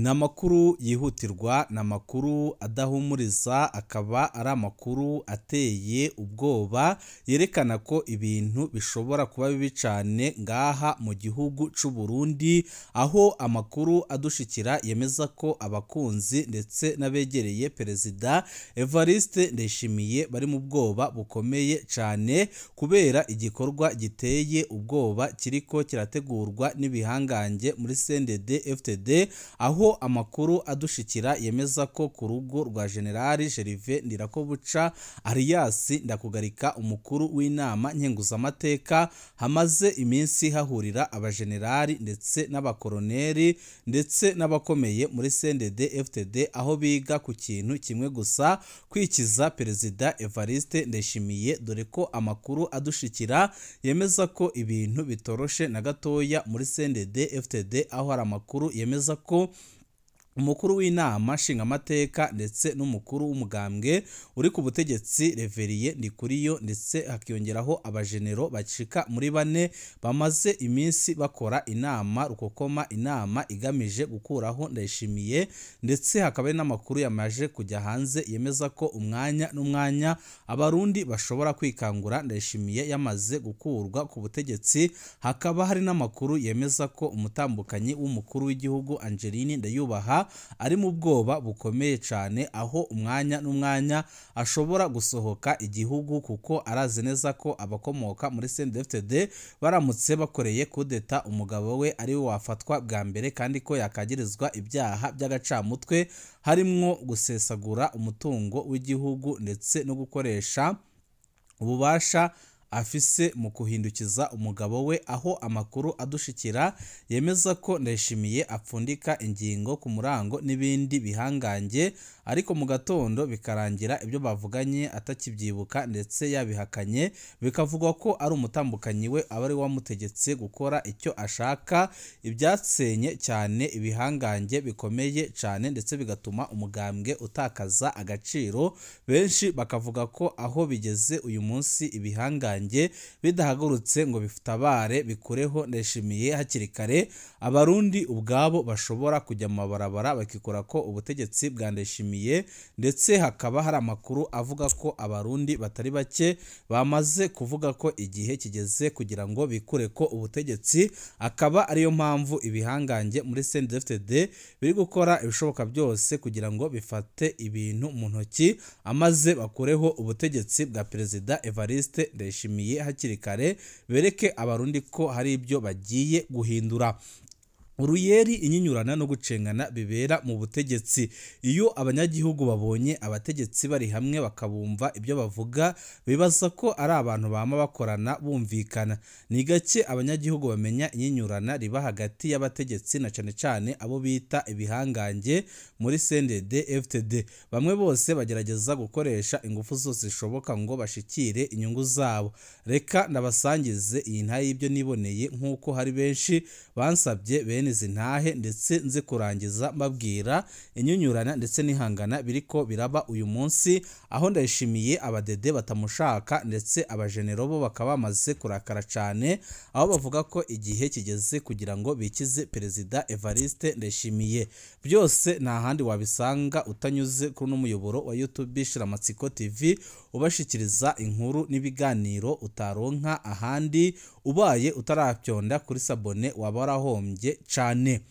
Ni amakuru yihutirwa, ni amakuru adahumuriza, akaba ari amakuru ateye ubwoba yerekana ko ibintu bishobora kuba bibi cyane ngaha mu gihugu c'u Burundi, aho amakuru adushikira yemeza ko abakunzi ndetse n'abegereye Perezida Evariste Ndayishimiye bari mu bwoba bukomeye cyane kubera igikorwa giteye ubwoba kiriko kirategurwa n'ibihangange muri CNDD FDD, aho amakuru adushikira yemeza ko ku rugo rwa General Gervais Ndirakobuca alias Ndakugarika, umukuru w'inama nkenguzamateka, hamaze iminsi hahurira abagenerali ndetse n'abakoroneri ndetse n'abakomeye muri CNDD FDD, aho biga ku kintu kimwe gusa, kwikiza Perezida Evariste Ndayishimiye. Dore ko amakuru adushikira yemeza ko ibintu bitoroshe na gatoya muri CNDD FDD, aho hari amakuru yemeza ko umukuru w'inama nshingamateka ndetse n'umukuru w'umugambwe uri ku butegetsi Reveriye Ndikuriyo, ndetse hakiyongeraho abajenero bacika muri bane bamaze iminsi bakora inama rukokoma, inama igamije gukuraho Ndayishimiye. Ndetse hakaba n'amakuru yamaje kujya hanze yemeza ko umwanya n'umwanya abarundi bashobora kwikangura Ndayishimiye yamaze gukurwa ku butegetsi. Hakaba hari n'amakuru yemeza ko umutambukanyi w'umukuru w'igihugu Angeline Ndayubaha ari mu bwoba bukomeye cyane, aho umwanya n'umwanya ashobora gusohoka igihugu, kuko arazi neza ko abakomoka muri CNDD-FDD baramutse bakoreye kudeta umugabo we ari we wafatwa bwa mbere, kandi ko yakagirizwa ibyaha by'agacamutwe harimwo gusesagura umutungo w'igihugu ndetse no gukoresha ububasha afise mu kuhindukiza umugabo we. Aho amakuru adushikira yemeza ko Ndayishimiye apfundika ingingo ku murango n'ibindi bihangange, ariko mu gatondo bikarangira ibyo bavuganye atakibyibuka ndetse yabihakanye, bikavugwa ko ari umutambukanyi we aba ari wamutegetse gukora icyo ashaka, ibyatsenye cyane ibihangange bikomeye cyane ndetse bigatuma umugambwe utakaza agaciro. Benshi bakavuga ko aho bigeze uyu munsi ibihangange bidahagurutse ngo bifutabare bikureho Ndayishimiye hakiri kare, abarundi ubwabo bashobora kujya mu mabarabara bakikora ko ubutegetsi bwa Ndayishimiye. Ndetse hakaba hari amakuru avuga ko abarundi batari bake bamaze kuvuga ko igihe kigeze kugira ngo bikure ko ubutegetsi, akaba ariyo mpamvu ibihangange muri CNDD-FDD biri gukora ibishoboka byose kugira ngo bifate ibintu mu ntoki amaze bakureho ubutegetsi bwa Perezida Evariste Ndayishimiye hakiri kare, bereke abarundi ko hari ibyo bagiye guhindura. Uruyeri, inyinyurana no gucengana bibera mu butegetsi. Iyo abanyagihugu babonye abategetsi bari hamwe bakabumva ibyo bavuga, bibaza ko ari abantu bama bakorana bumvikana. Ni gake abanyagihugu bamenya inyinyurana riba hagati y'abategetsi, na cyane cyane abo bita ibihangange muri CNDD FDD. Bamwe bose bagerageza gukoresha ingufu zose zishoboka ngo bashikire inyungu zabo. Reka ndabasangize iyi ntahe y'ibyo niboneye, nk'uko hari benshi bansabye bene izi ntahe, ndetse nze kurangiza mbabwira inyunyurana ndetse n'ihangana biriko biraba uyu munsi, aho Ndayishimiye abadede batamushaka ndetse abajenero bo bakaba bamaze kurakara cyane, aho bavuga ko igihe kigeze kugira ngo bikize Perezida Evariste Ndayishimiye. Byose nta handi wabisanga utanyuze kuri n'umuyoboro wa YouTube Shiramatsiko TV, ubashikiriza inkuru n'ibiganiro utaronka ahandi. Ubaye utarabyonda kuri sabone waba warahombye cyane.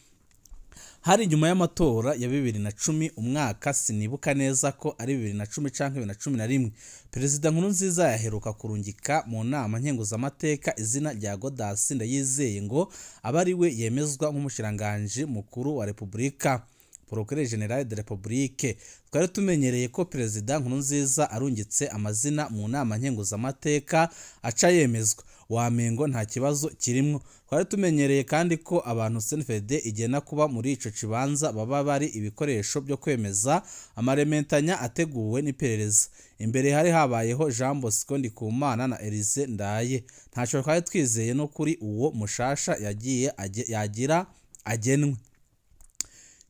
Hari nyuma y'amatora ya 2010, umwaka sinibuka neza ko ari 2010 canke 2011, Perezida Nkurunziza yaheruka kurungika mu nama nkenguzamateka izina rya Godasi Ndayizeye ngo abe ari we yemezwa nk'umushiranganje mukuru wa Repubulika, Procureur General de Republique. Twari tumenyereye ko Perezida Nkurunziza arungitse amazina mu nama nkenguzamateka aca yemezwa, wamengo nta kibazo kirimwo. Twari tumenyereye kandi ko abantu CNDD igena kuba muri ico kibanza baba bari ibikoresho byo kwemeza amarementanya ateguwe n'iperereza. Imbere hari habayeho Jean Bosco Ndikumana na Elise Ndaye. Ntaco twari twizeye no kuri uwo mushasha yagiye yagira agenwe.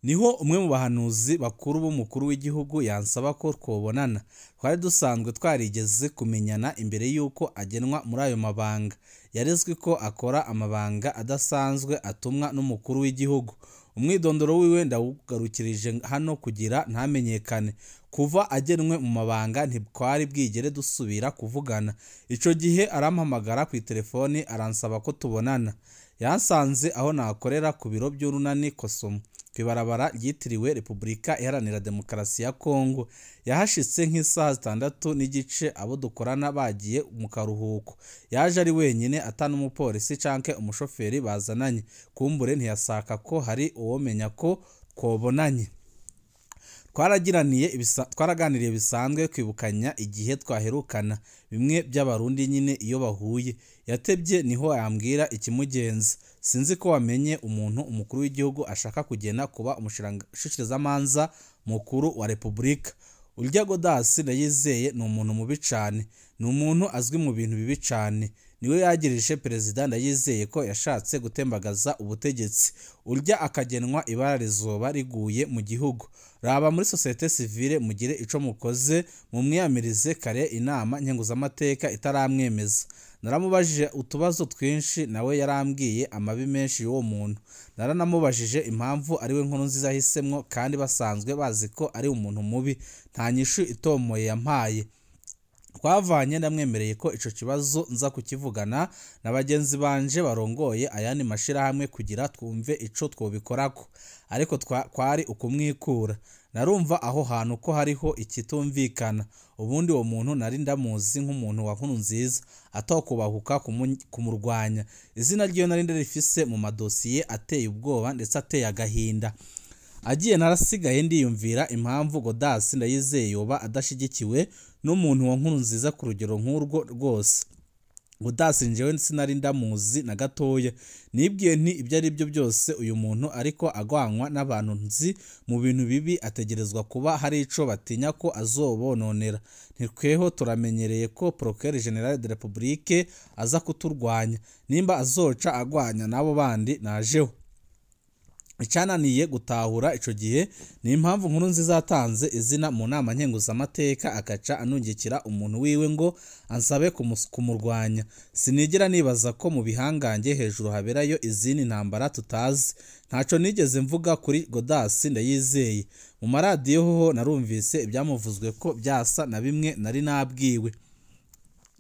Niho umwe mu bahanuzi bakuru b'umukuru w'igihugu yansaba ko twobonana. Twari dusanzwe twarigeze kumenyana imbere y'uko agenwa muri ayo mabanga. Yarezwe ko akora amabanga adasanzwe atumwa n'umukuru w'igihugu. Umwidondoro wiwe ndawugarukirije hano kugira ntamenyekane. Kuva agenwe mu mabanga ntitwari bwigere dusubira kuvugana. Ico gihe arampamagara ku telefoni aransaba ko tubonana. Yansanze aho nakorera ku biro by'urunani Kosomo, kw'ibarabara ryitiriwe Repubulika Iharanira Demokarasi ya Kongo. Yahashitse nk'isaha 6:15 abo dukorana bagiye mu karuhuko. Yaje ari wenyine ata n'umupolisi canke umushoferi bazananye. Kumbure ntiyasaka ko hari uwomenya ko twobonanye. Twaraganiriye bisanzwe kwibukanya igihe twaherukana, bimwe by'abarundi nyine iyo bahuye. Yatebye niho yambwira ikimugenza. Sinzi ko wamenye umuntu umukuru w'igihugu ashaka kugena kuba umushikirizamanza mukuru wa Repubulika. Urya Godasi Ndayizeye ni umuntu mubi cane, ni umuntu azwi mu bintu bibi cane. Niwe yagirije Perezida Ndayizeye ko yashatse gutembagaza ubutegetsi. Urya akagenwa ibara rizoba riguye mu gihugu. Raba muri societe civile mugire ico mukoze, mumwiyamirize kare inama nkenguzamateka itaramwemeza. Naramubajije utubazo twinshi nawe yarambwiye amabi menshi y'uwo muntu. Naranamubajije impamvu ariwe Nkurunziza ahisemwo kandi basanzwe bazi ko ari umuntu mubi. Nta nyishu itomoye yampaye. Twavanye ndamwemereye ko ico kibazo nza kukivugana na bagenzi banje barongoye ayandi mashirahamwe kugira twumve ico twobikorako, ariko kwari ukumwikura. Narumva aho hantu ko hariho ikitumvikana. Ubundi uwo muntu nari ndamuzi nk'umuntu wa Nkurunziza atokubahuka kumurwanya. Izina ryiwe nari ndarifise mu madosiye ateye ubwoba ndetse ateye agahinda. Agiye narasigaye ndiyumvira impamvu Godasi Ndayizeye yoba adashigikiwe n'umuntu wa Nkurunziza ku rugero nk'urwo rwose. Godasi njewe sinari ndamuzi na gatoya. Nibwiye nti ibyo ari byo byose uyu muntu ariko agwanwa n'abantu nzi mu bintu bibi, ategerezwa kuba hari ico batinya ko azobononera. Ntitweho turamenyereye ko Procureur General de la République aza kuturwanya. Nimba azoca agwanya nabo bandi najeho. Icananiye gutahura ico gihe ni impamvu Nkurunziza yatanze izina mu nama nkenguzamateka akaca anungikira umuntu wiwe ngo ansabe kumurwanya. Sinigera nibaza ko mu bihangange hejuru haberayo izindi ntambara tutazi. Ntaco nigeze mvuga kuri Godasi Ndayizeye. Mu maradiyo hoho narumvise ibyamuvuzwe ko byasa na bimwe nari nabwiwe.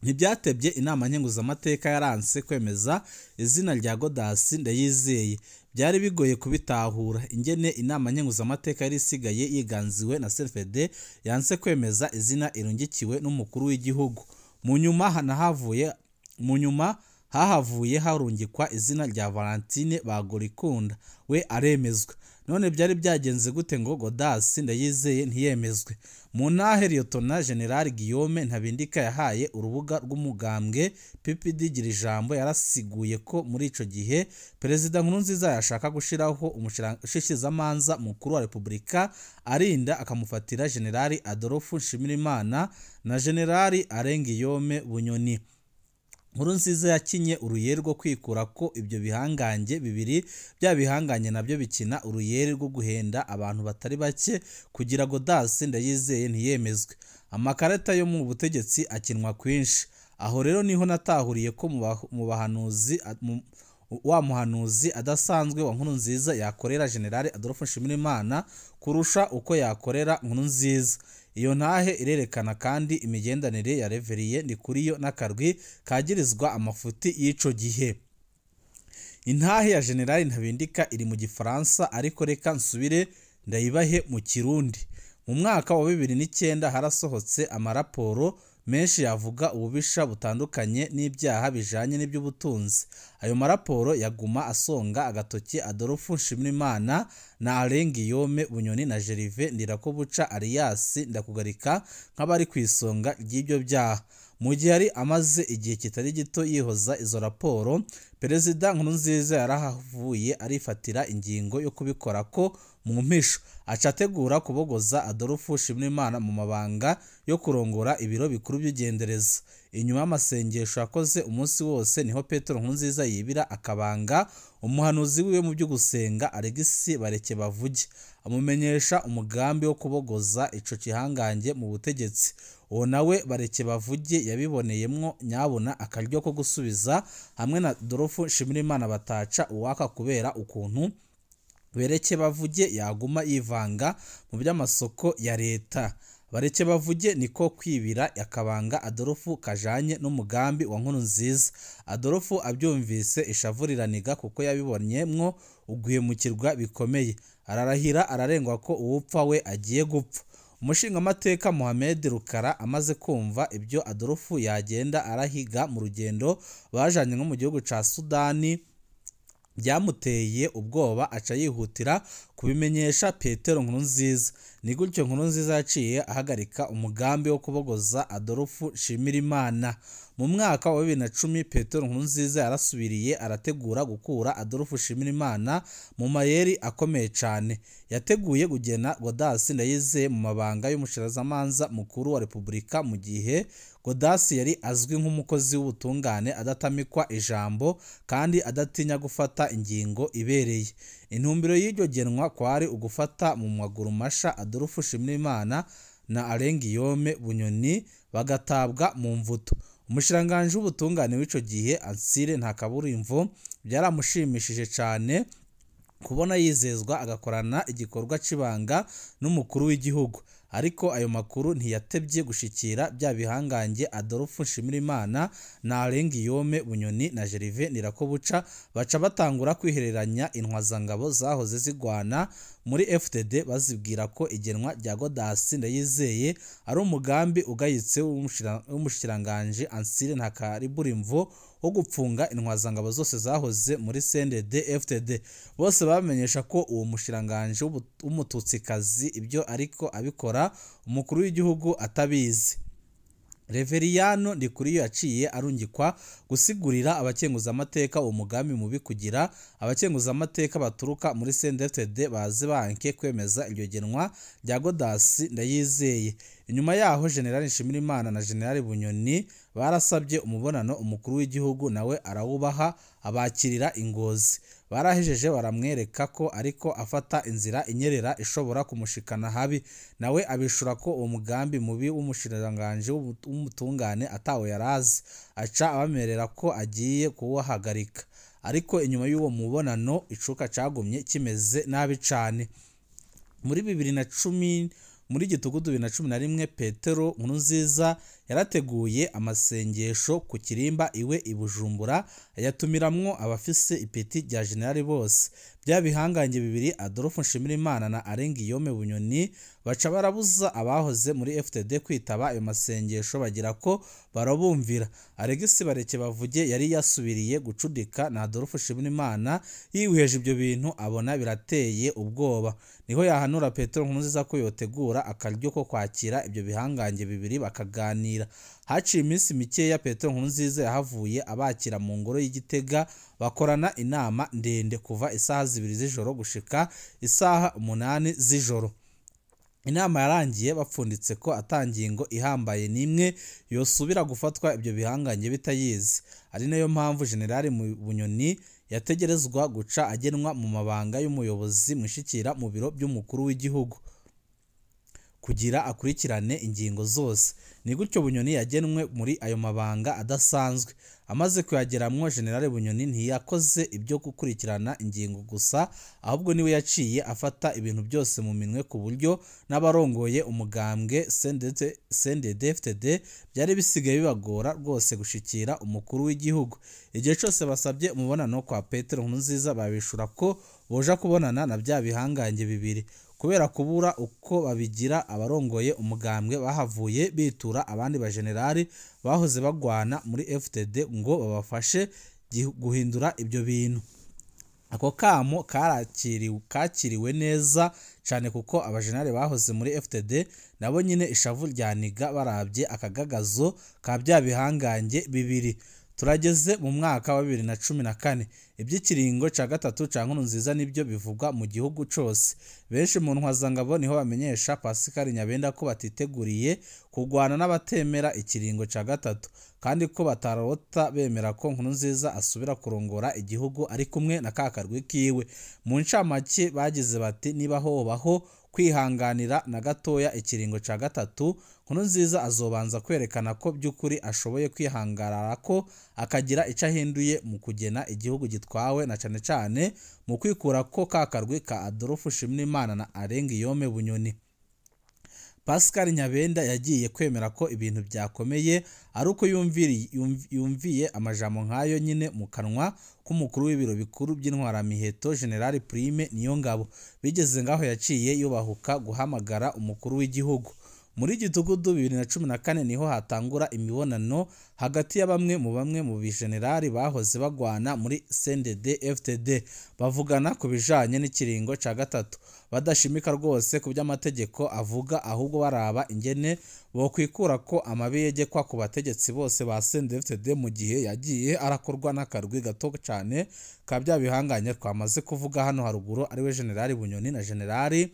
Ntibyatebye inama nkenguzamateka yaranse kwemeza izina rya Godasi Ndayizeye. Byari bigoye kubitahura ingene inama nkenguzamateka yari isigaye yiganziwe na CNDD yanse kwemeza izina irungikiwe n'umukuru w'igihugu. Mu nyuma hahavuye harungikwa izina rya Valentine Bagorikunda, we aremezwa. None byari byagenze gute ngo Godasi Ndayizeye ntiyemezwe? Mu ntahe Liyotona General Guillaume Ntabindika yahaye urubuga rw'umugambwe PPD Girijambo yarasiguye ko muri ico gihe Perezida Nkurunziza yashaka gushiraho umushikizamanza mukuru wa Repubulika arinda akamufatira General Adolphe Nshimirimana na General Alain Guillaume Bunyoni. Nkurunziza yakinye uruyeri rwo kwikura ko ibyo bihangange bibiri bya bihanganye nabyo bikina uruyeri rwo guhenda abantu batari bake kugira Godasi Ndayizeye ntiyemezwe. Amakarata yo mu butegetsi akinwa kwinshi. Aho rero niho natahuriye ko mu bahanuzi wa muhanuzi adasanzwe wa Nkurunziza yakorera General Adolphe Nshimirimana kurusha uko yakorera Nkurunziza. Iyo ntahe irerekana kandi imigendanire ya Reveriye Ndikuriyo n'akarwi kagirizwa amafuti y'ico gihe. Intahe ya General Ntabindika iri mu Gifaransa, ariko reka nsubire ndayibahe mu Kirundi. Mu mwaka wa 2009 harasohotse amaraporo menshi yavuga ububisha butandukanye n'ibyaha bijanye n'iby'ubutunzi. Ayo maraporo yaguma asonga agatoki Adolphe Nshimirimana na Alain Guillaume Bunyoni na Gervais Ndirakobuca alias Ndakugarika nk'abari ku isonga ry'ibyo byaha. Mu gihe yari amaze igihe kitari gito yihoza izo raporo, Perezida Nkurunziza yarahavuye arifatira ingingo yo kubikora ko mu mpisho, aca ategura kubogoza Adolphe Nshimirimana mu mabanga yo kurongora ibiro bikuru by'igendereza. Inyuma y'amasengesho yakoze umunsi wose niho Petero Nkurunziza yibira akabanga umuhanuzi wiwe mu byo gusenga Alexis Bareke-Bavuge, amumenyesha umugambi wo kubogoza ico kihangange mu butegetsi. Uwo nawe Bareke-Bavuge yabiboneyemwo nyabona akaryo ko gusubiza hamwe na Adolphe Nshimirimana bataca uwaka kubera ukuntu Bereke bavuge yaguma yivanga mu by'amasoko ya leta. Bareke bavuge niko kwibira akabanga Adolphe kajanye n'umugambi wa Nkurunziza. Adolphe abyumvise ishavu riraniga kuko yabibonyemwo uguhemukirwa bikomeye. Ararahira ararengwa ko uwupfa we agiye gupfa. Umushingamateka Mohamed Rukara amaze kumva ibyo Adolphe yagenda arahiga mu rugendo bajanye nko mu gihugu ca Sudani, byamuteye ubwoba aca yihutira kubimenyesha Petero Nkurunziza. Ni gutyo Nkurunziza yaciye ahagarika umugambi wo kubogoza Adolphe Nshimirimana. Mu mwaka wa 2010 Petero Nkurunziza yarasubiriye arategura gukura Adolphe Nshimirimana mu mayeri akomeye cane. Yateguye kugena Godasi Ndayizeye mu mabanga y'umushikirizamanza mukuru wa Repubulika, mu gihe Godasi yari azwi nk'umukozi w'ubutungane adatamikwa ijambo kandi adatinya gufata ingingo ibereye. Intumbero y'iryo genwa kwari ugufata mu maguru masha Adolphe Nshimirimana na Alain Guillaume Bunyoni bagatabwa mu mvuto. Umushikiranganji w'ubutungane w'ico gihe Ansire Ntakaburimvo byaramushimishije cane kubona yizezwa agakorana igikorwa c'ibanga n'umukuru w'igihugu, ariko ayo makuru ntiyatebye gushikira bya bihangange Adolphe Nshimirimana na Alain Guillaume Bunyoni na Gervais Ndirakobuca, baca batangura kwihereranya intwazangabo zahoze zigwana muri FDD bazibwira ko igenwa rya Godasi Ndayizeye ari umugambi ugayitse w'umushikiranganji Ansire Ntakaburimvo wo gupfunga intwazangabo zose zahoze muri CNDD FDD. Bose bamenyesha ko uwo mushikiranganji w'umututsikazi ibyo ariko abikora umukuru w'igihugu atabizi. Reveriyano Ndikuriyo yaciye arungikwa gusigurira abakenguzamateka uwo mugambi mubi kugira abakenguzamateka baturuka muri CNDD-FDD baze banke kwemeza iryo genwa rya Godasi Ndayizeye. Inyuma yaho General Nshimirimana na General Bunyoni barasabye umubonano umukuru w'igihugu nawe arawubaha abakirira ingozi. Barahejeje baramwereka ko ariko afata inzira inyerera ishobora kumushikana habi, nawe abishura ko uwo mugambi mubi w'umushikiranganji w'umutungane atawe yarazi, aca abamerera ko agiye kuwahagarika. Ariko inyuma y'uwo mubonano icuka cagumye kimeze nabi cane. Muri 2010 muri gitugudu 2011 Petero Nkurunziza yarateguye amasengesho ku kirimba iwe i Bujumbura, ayatumiramwo abafise ipeti rya generali bose. Bya bihangange bibiri Adolphe Nshimirimana na Alain Guillaume Bunyoni baca barabuza abahoze muri FDD kwitaba ayo masengesho bagira ko barabumvira. Alegisi Bareke bavuge yari yasubiriye gucudika na Adolphe Nshimirimana, yihweje ibyo bintu abona birateye ubwoba. Niho yahanura Petero Nkurunziza ko yotegura akaryo ko kwakira ibyo bihangange bibiri bakaganira. Haciye iminsi mikeya Petero Nkurunziza yahavuye abakira mu ngoro y'Igitega, bakorana inama ndende kuva isaha 2 z'ijoro gushika isaha 8 z'ijoro. Inama yarangiye bapfunditse ko atangingo ihambaye nimwe yosubira gufatwa ibyo bihangange bitayizi. Ari nayo mpamvu General Bunyoni yategerezwa guca agenwa mu mabanga y'umuyobozi mwishikira mu biro by'umukuru w'igihugu kugira akurikirane ingingo zose. Ni gutyo Bunyoni yagenwe muri ayo mabanga adasanzwe. Amaze kuyageramwo General Bunyoni ntiyakoze ibyo gukurikirana ingingo gusa, ahubwo niwe yaciye afata ibintu byose mu minwe ku buryo n'abarongoye umugambwe CNDD-FDD byari bisigaye bibagora rwose gushikira umukuru w'igihugu. Igihe cyose basabye umubonano kwa Petero Nkurunziza babishura ko boja kubonana na bya bihangange bibiri. Kubera kubura uko babigira, abarongoye umugambwe bahavuye bitura abandi bajenerali bahoze bagwana muri FDD ngo babafashe guhindura ibyo bintu. Ako kamo kakiriwe neza cyane kuko abajenerali bahoze muri FDD nabo nyine ishavu ryaniga barabye akagagazo ka bya bihangange bibiri. Turageze mu mwaka wa 2014 iby'ikiringo ca gatatu ca Nkurunziza nibyo bivugwa mu gihugu cose. Benshi mu ntwazangabo niho bamenyesha Pascal Nyabenda ko batiteguriye kugwana n'abatemera ikiringo ca gatatu, kandi ko batarota bemera ko Nkurunziza asubira kurongora igihugu ari kumwe na kakarwi kiwe. Mu ncamake bagize bati niba hobaho kwihanganira na gatoya ikiringo ca gatatu, Nkurunziza azobanza kwerekana ko by'ukuri ashoboye kwihangarara ko akagira ico ahinduye mu kugena igihugu gitwawe, na cane cane mu kwikura ko kakarwi ka Adolphe Nshimirimana na Alain Guillaume Bunyoni. Pascal Nyabenda yagiye kwemera ko ibintu byakomeye ari uko yumviye amajambo nk'ayo nyine mu kanwa k'umukuru w'ibiro bikuru by'intwaramiheto General Prime Niyongabo. Bigeze ngaho yaciye yubahuka guhamagara umukuru w'igihugu. Muri Gitugudu 2014 niho hatangura imibonano hagati ya bamwe mu bijenerali bahoze bagwana muri CNDD FDD, bavugana ku bijanye n'ikiringo ca gatatu, badashimika rwose ku by'amategeko avuga, ahubwo baraba ingene bokwikura ko amabi yegekwa ku bategetsi bose ba CNDD FDD mu gihe yagiye arakorwa n'akarwi gato cane ka bya bihanganye twamaze kuvuga hano haruguru, ariwe General Bunyoni na General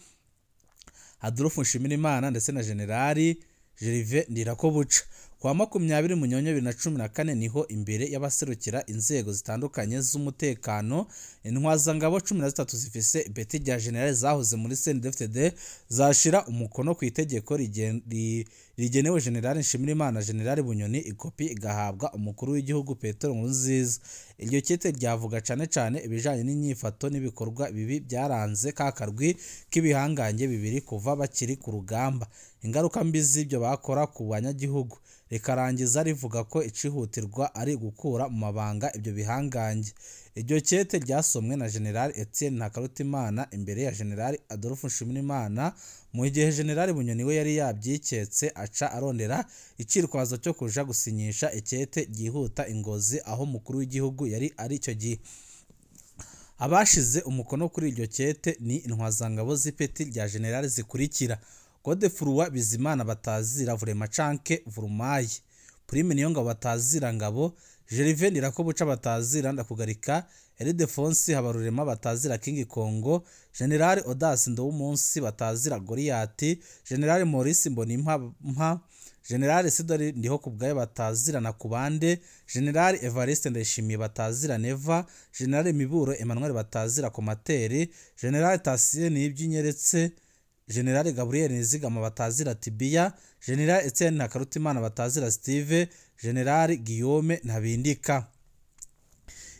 Adolphe Nshimirimana ndetse na General Gervais Ndirakobuca. Kwa 20 Munyonyo 2014 niho imbere y'abaserukira inzego zitandukanye z'umutekano intwazangabo 13 zifise ipeti rya General zahoze muri CNDD-FDD zashira umukono ku itegeko rigenewe General Nshimirimana General Bunyoni, ikopi igahabwa umukuru w'igihugu Petero Nkurunziza. Iryo kete ryavuga cane cane ibijanye n'inyifato n'ibikorwa bibi byaranze kakarwi k'ibihangange bibiri kuva bakiri ku rugamba, ingaruka mbi z'ibyo bakora ku banyagihugu. Rikarangiza rivuga ko icihutirwa ari gukura mu mabanga ibyo bihangange. Iryo kete ryasomwe na General Etienne Ntakarutimana imbere ya General Adolphe Nshimirimana, mu gihe General Bunyoni we yari yabyiketse aca arondera icirwazo cyo kuja gusinyisha ikete ryihuta ingozi aho mukuru w'igihugu yari ari icyo gihe. Abashize umukono kuri iryo kete ni intwazangabo z'ipeti rya General zikurikira: Godefroid Bizimana batazira Vuremacanke Vurumayi, Prime Niyongabo batazira Ngabo, Gervais Ndirakobuca batazira Ndakugarika, Ildefonse Habarurema batazira King Kongo, General Odas Ndowumunsi batazira Goliath, General Maurice Mbonimpa, General Sidori Ndihokubwayo batazira Nakubande, General Evariste Ndayishimiye batazira Neva, General Miburo Emmanuel batazira Komateri, General Tasie Niby'inyeretse, General Gabriel Nizigama batazira Tibia, General Etienne Ntakarutimana batazira Steve, General Guillaume Ntabindika.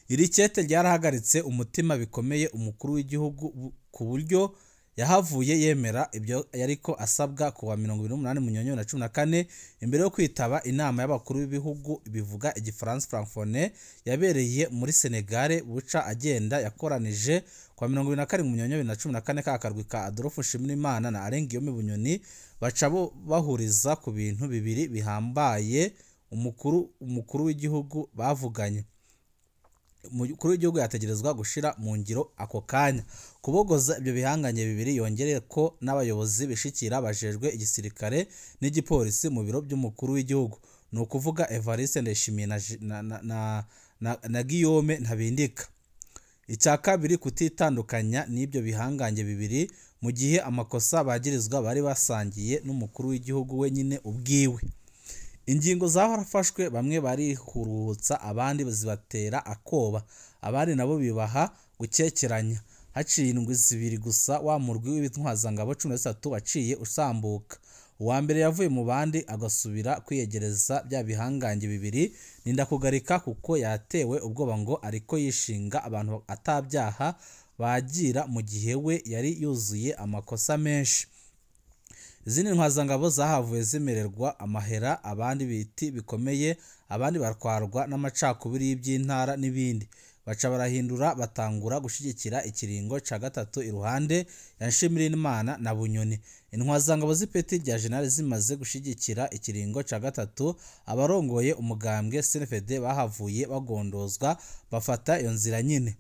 Iri kete ryarahagaritse umutima bikomeye umukuru w'igihugu ku buryo yahavuye yemera ibyo yariko asabwa kuwa 28 Munyonyo 2014 imbere yo kwitaba inama y'abakuru b'ibihugu bivuga igifaransa francophone yabereye muri Senegal. Buca agenda yakoranije kwa 27 Munyonyo 2014 kakarwi ka Adolphe Nshimirimana na Alain Guillaume Bunyoni, baca bo bahuriza ku bintu bibiri bihambaye umukuru w'igihugu bavuganye. Umukuru w'igihugu yategerezwa gushira mu ngiro ako kanya kubogoza ibyo bihanganye bibiri, yongere ko n'abayobozi bishikira bajejwe igisirikare n'igipolisi mu biro by'umukuru w'igihugu, ni ukuvuga Evariste Ndayishimiye na Guillaume Ntabindika. Icya kabiri, kutitandukanya n'ibyo bihangange bibiri mu gihe amakosa bagirizwa bari basangiye n'umukuru w'igihugu wenyine ubwiwe. Ingingo zarafashwe, bamwe barihurutsa, abandi zibatera akoba, abandi nabo bibaha gukekeranya. Haciye indwi zibiri gusa wa murwi w'ibintwazangabo 13 waciye usambuka. Uwa mbere yavuye mu bandi agasubira kwiyegereza bya bihangange bibiri ni Ndakugarika, kuko yatewe ubwoba ngo ariko yishinga abantu atabyaha bagira mu gihe we yari yuzuye amakosa menshi. Izindi ntwazangabo zahavuye zimererwa amahera, abandi biti bikomeye, abandi barwarwa n'amacakubiri y'iby'intara n'ibindi. Baca barahindura batangura gushigikira ikiringo ca gatatu iruhande ya Nshimirimana na Bunyoni. Intwazangabo z'ipeti rya General zimaze gushigikira ikiringo ca gatatu, abarongoye umugambwe CNFD bahavuye bagondozwa bafata iyo nzira nyine.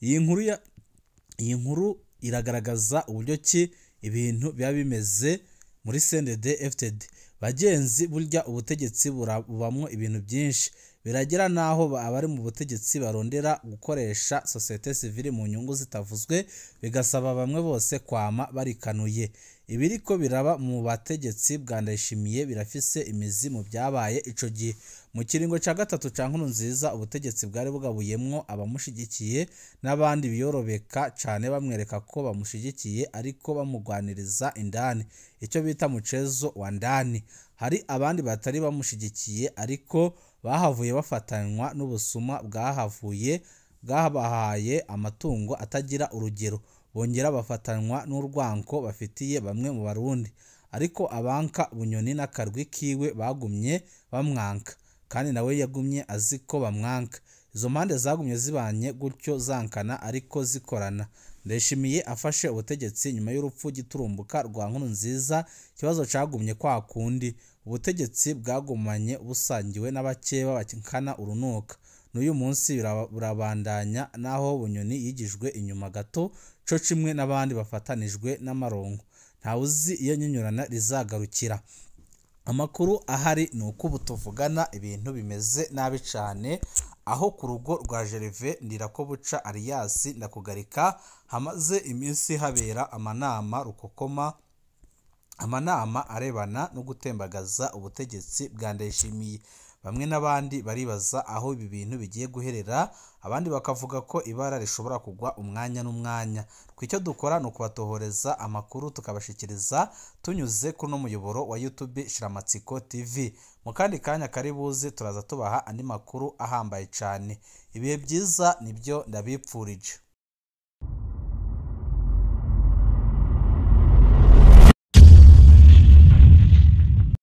Iyi nkuru iragaragaza uburyo ki ibintu biba bimeze muri CNDD FDD. Bagenzi, burya ubutegetsi bubamwo ibintu byinshi. Biragera naho abari mu butegetsi barondera gukoresha societe civile mu nyungu zitavuzwe, bigasaba bamwe bose kwama barikanuye. Ibiriko biraba mu bategetsi bwa Ndayishimiye birafise imizi mu byabaye ico gihe. Mu kiringo ca gatatu ca Nkurunziza, ubutegetsi bwari bugabuyemwo abamushigikiye n'abandi biyorobeka cane bamwereka ko bamushigikiye ariko bamugwaniriza indani, icyo bita mucezo wa ndani. Hari abandi batari bamushigikiye ariko bahavuye bafatanywa n'ubusuma bwahavuye bwabahaye amatungo atagira urugero, bongera bafatanywa n'urwanko bafitiye bamwe mu Barundi. Ariko abanka Bunyoni n'akarwi kiwe bagumye bamwanka, kandi nawe yagumye azi ko bamwanka. Izo mpande zagumye zibanye gutyo zankana ariko zikorana. Ndayishimiye afashe ubutegetsi nyuma y'urupfu giturumbuka rwa Nkurunziza, ikibazo cagumye kwa kundi. Ubutegetsi bwagumanye busangiwe n'abakeba bankana urunuka. N'uyu munsi burabandanya naho Bunyoni yigijwe inyuma gato co cimwe n'abandi bafatanijwe n'amarongo. Ntawuzi iyo nyinyurana rizagarukira. Amakuru ahari ni uko ubu tuvugana ibintu bimeze nabi cane, aho ku rugo rwa Gervais Ndirakobuca alias Ndakugarika hamaze iminsi habera amanama rukokoma, amanama arebana no gutembagaza ubutegetsi bwa Ndayishimiye. Bamwe n'abandi baribaza aho ibi bintu bigiye guherera, abandi bakavuga ko ibara rishobora kugwa umwanya n'umwanya. Icyo dukora ni ukubatohoreza amakuru tukabashikiriza tunyuze kuri uno muyoboro wa YouTube Shiramatsiko TV. Mu kandi kanya kari buze turaza tubaha andi makuru ahambaye cane. Ibihe byiza nibyo ndabipfurije.